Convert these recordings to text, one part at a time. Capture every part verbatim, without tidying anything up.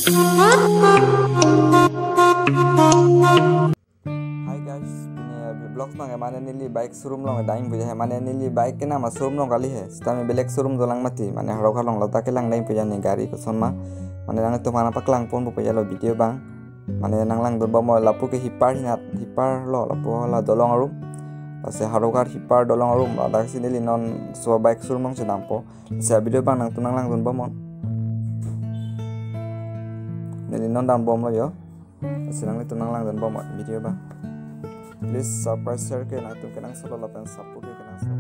Hi guys, pini vlogs bang mane neli bike showroom along dam puja he, mane neli bike ke nama showroom along kali he, sitame belek showroom dolang mati, mane Howraghat along, ladak kelang dam puja ne gari koson ma, mane nangtum aphan paklang ponpo puja lo video bang, mane nanglangdun bom lapu ke hipar hinat, hipar lo lapu la dolong arum, lasi Howraghat hipar dolong arum, ladak si neli non laso bike showroom along si dampo, lasi video bang nangtum nanglangdun bom non. Neli non dam bom lo yo. Lasi nanglitum nanglangdun bom video bang. Please subscribe, share ke nangtum kenangsot lo lapen support ke kenangsot.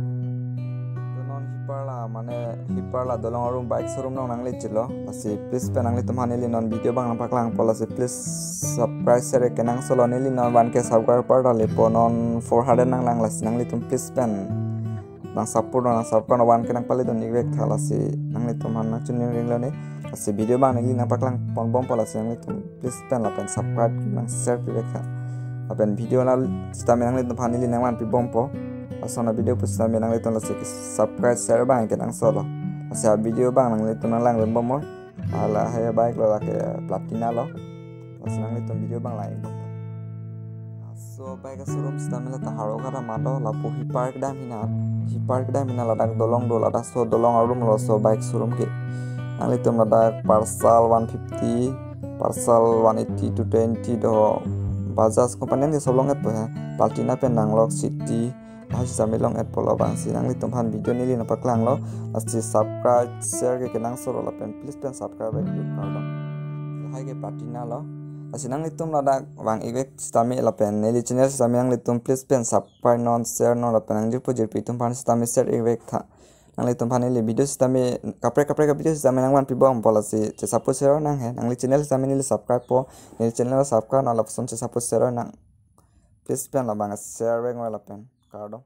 To non hipar la mane hipar la dolong arum bike showroom along nangli chilo. Lasi please pen nanglitum aphan neli non video bang nangpaklangpo, lasi please subscribe, share ke kenangsot lo, neli non one K subscriber ta lepo, non four hundred nanglang, lasi nanglitum please pen nang support, nang subscribe, nang one K nangpale dun ik vek tha, lasi nanglitum aphan nangchoningri lo ne. Lasi video bang neli nangpaklang pon bompo, lasi nanglitum please pen lapen subscribe nang share pi vek tha. Lapen video la sitame nanglitum aphan neli nangvan pi bompo. Lason a video pusitame nanglitum lasi subscribe, share bang kenangsot lo. Lasi a video bang nanglitum nanglangdun bom non. Hala he bike lo, lake Platina lo. Lasi nanglitum video bang lang ik bom. Laso bike showroom sitame la ta Howraghat amat lo, lapu hipar kedam hinat, hipar kedam hinat ladak dolong do, ladak so dolong arum lo laso bike showroom ke. Nanglitum ladak Pulsar one fifty, Pulsar one eighty, two twenty do, Bajaj company ke sob long-etpo he, Platina pen nanglok, City, hai sitame long-etpo, labangsi nanglitum aphan video neli nangpaklang lo, lasi subscribe, share ke kenangsot lo lapen please pen subscribe back to kardom. Hai ke Platina lo, lasi nanglitum ladak vang ik vek sitame lapen neli channel sitame nanglitum please pen subscribe non, share non lapen nangjirpo jirpi atum aphan sitame share ik vek tha. Nanglitum aphan neli video sitame kaprek kaprek video sitame nangvan pi bompo, lasi chesaput share nang he, nangli channel sitame neli subscribe po, neli channel subscribe non lapuson chesaput share nang. Please pen labang share vek non lapen kardom.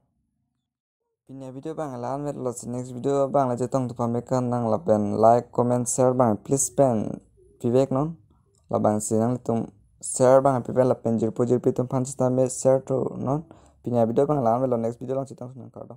Pini a video bang la-an vet lo, si next video bang la chetong tu pame kan nang lapen like, comment, share bang please pen pi vek non. Labangsi nanglitum share bang pi pen lapen jirpo jirpi atum aphan sitame share tu non. Pini a video bang la-an vet lo, next video along chetong nang, kardom.